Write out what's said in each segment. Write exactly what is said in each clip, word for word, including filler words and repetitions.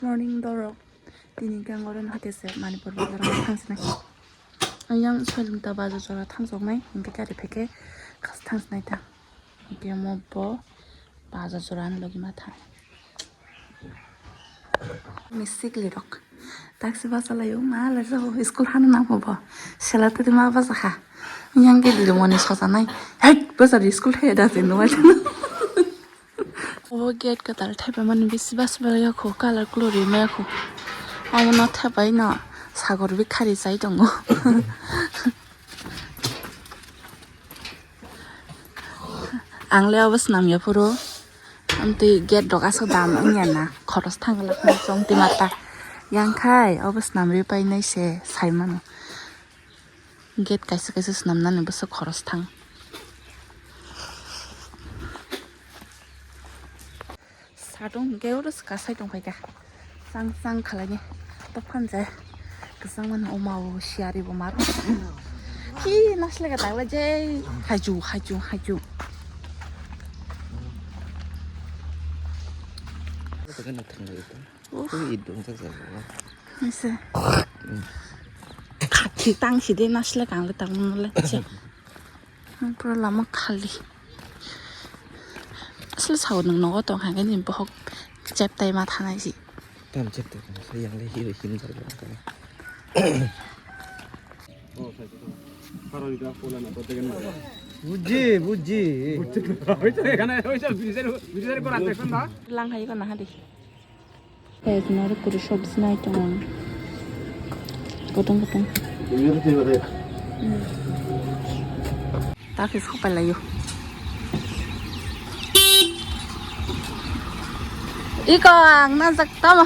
Morning dorok. Tini khe ang oro no hake se Manipur bazar o thang sinai. Ayang soilung ta bazar jora thang joknai, hinkhe gari phai khe khas thang sinai ta. Hinkhe omo bo bazar jora ani logi ma thang. Misikli rok. Taksi basa lai o ma lai o school hano nang bo. Sela tadi ma basa kha. Yang ke dili moni sosa nai. Hei, basa di school he da se no. Obo gate kwtal thaipai mani bisi bachwlai ya kho, colour kwlwi maya kho. Omo no thaipai no sagor bi khari chai tongo. Ang le obo swnam ya phuru. Amtwi gate rok aswk dam wngya na, khoros thang glak chong twi mata. Yang khai obo swnam ri painai se sai mano. Gate kaisa kaisa swnamnani bwswk khoros thang. Satung hwnkhe oro swkasai tongphaikha. Chang chang khalaini. Tokphanja. Kwchangmani omao siyaribo maro. Hi nasleka dagla jai. Haichu, haichu, haichu. Uff. Ui, idung jak jak. Nise. Khaki tang si de nasle kang le tang le che. Pura lama khali. Asle sao nung nogo tong hage ni bohok chep tai ma thanai si. Tam chep tai ma sa yang le hiro him jak jak. বুঝছি, বুঝছি। ওই তো এখানে ওই সব ব্রিজের, ব্রিজের উপর আছে, শোন না। Lang hai ko na hadi. Pek nor kuru sobji nai tong. Kotong kotong. Ta khe sok pai lai o. Iko ang na jak tamo.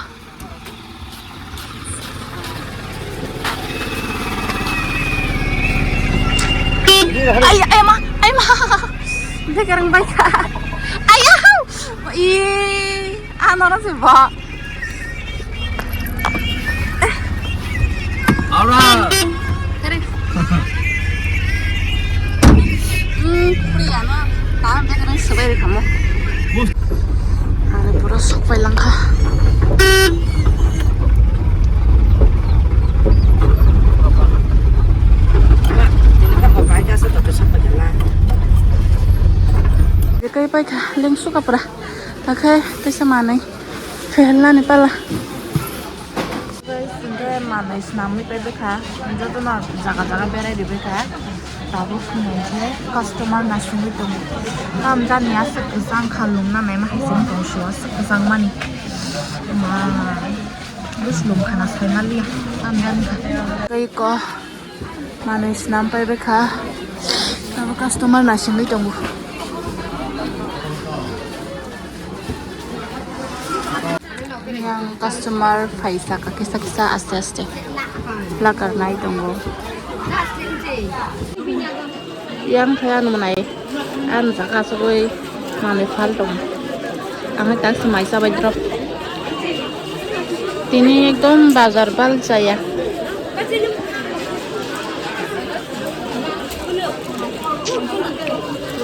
Ay, ay ma, ay ma. Bekarang baik. Ay, ah. Ih, ano na si ba. Aura. Kare. Hmm, puri ano. Tahan bekarang sebai kamo. Ani pura sok pai langkha. Jekai paikha lengsu kapra. Akhai kaisa manai phehelnani pala. Guys, hingke manai swnamwi pai bwkha. Jotono jaga jaga berai rwi bwkha. Tabuk hwnwi khe customer naisingwi tongo. Tamjani aswk kwchang kha lungna naima hai se wng tong sio aswk kwchang mani. Ma, bwswlwng khana sai maliya. Tamjani kha. Tei ko manwi swnam pai bwkha. Tabuk customer naisingwi tongo. Yang customer phaisa kha kisa kisa aste aste lakar nai tongo. Yang khe ano nai ang jaga asogoi manwi phal tongo. Ang hai taksi mai chabai drop. Tini ekdom bazar bal chaya.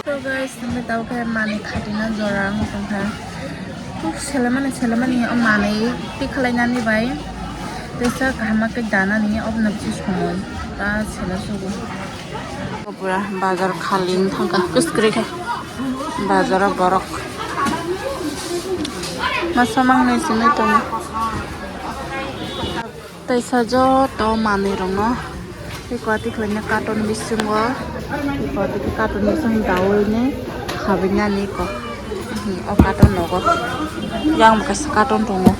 So guys, tini tao khe manwi khatina jora wng tongkha. Kuk selemani selemani o manwi twi khwlainani bai teisa kaham khe danani obono bisingo ta sela sugo. Pura bazar khali wng thangkha, kwskwrwi khe bazaro borok masa mangnwi simi tongo. Teisa joto manwi rokno tei kwatwi khlaina carton bisingo, tei kwatwi khe carton bising daui ni khabinani kok. O carton nogo yang bo kaisa carton tongo.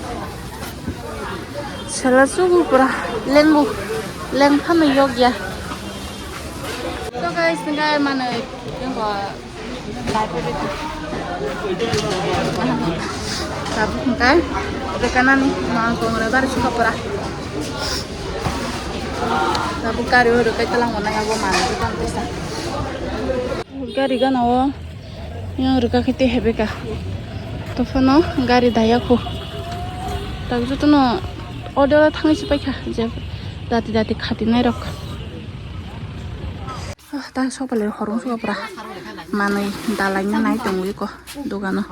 Sela sugu pura lengo, leng phano yok ya. So guys, tingkai manwi lengo. Tabuk hingkai rekanani ma kongre bari sukha pura. Tabuk gari o rwkai talang bo nai abo manwi tang kisa. Gari gana o yang rwka khe tei hebeka. Tophano gari daya kho. Tak jotono order o thangwi se paikha je dati dati khatinai rok. Ah, ta sokpalai horong sokpra manwi dalaina nai tongwi ko dogano.